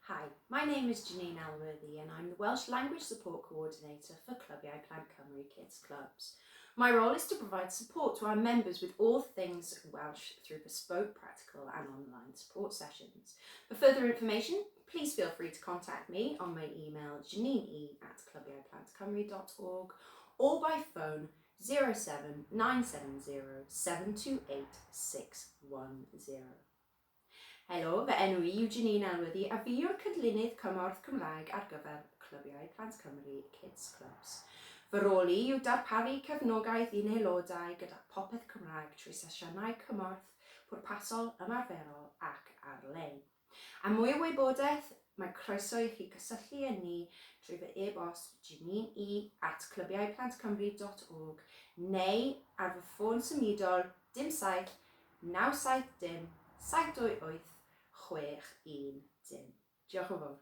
Hi, my name is Janine Elworthy and I'm the Welsh Language Support Coordinator for Clybie Plant Cymru Kids Clubs. My role is to provide support to our members with all things Welsh through bespoke, practical and online support sessions. For further information, please feel free to contact me on my email janine at clybiauplantcymru.org or by phone 07970 728 610. Helo, fy enw i yw Janine Elworthy a fi yw'r Cydlynydd Cymorth Cymraeg ar gyfer Clybiau Plant Cymru Kids Clubs. Fy rôl i yw darparu cefnogaeth i'n haelodau gyda popeth Cymraeg trwy sesiynau cymorth pwrpasol, ymarferol ac ar-lein. Am mwy o wybodaeth, mae croeso i chi gysylltu â ni trwy fy e-bost janine at clybiauplantcymru.org neu ar fy ffôn symudol dim 7 9 7 dim 7 2 8 6 1 dim. Diolch yn fawr.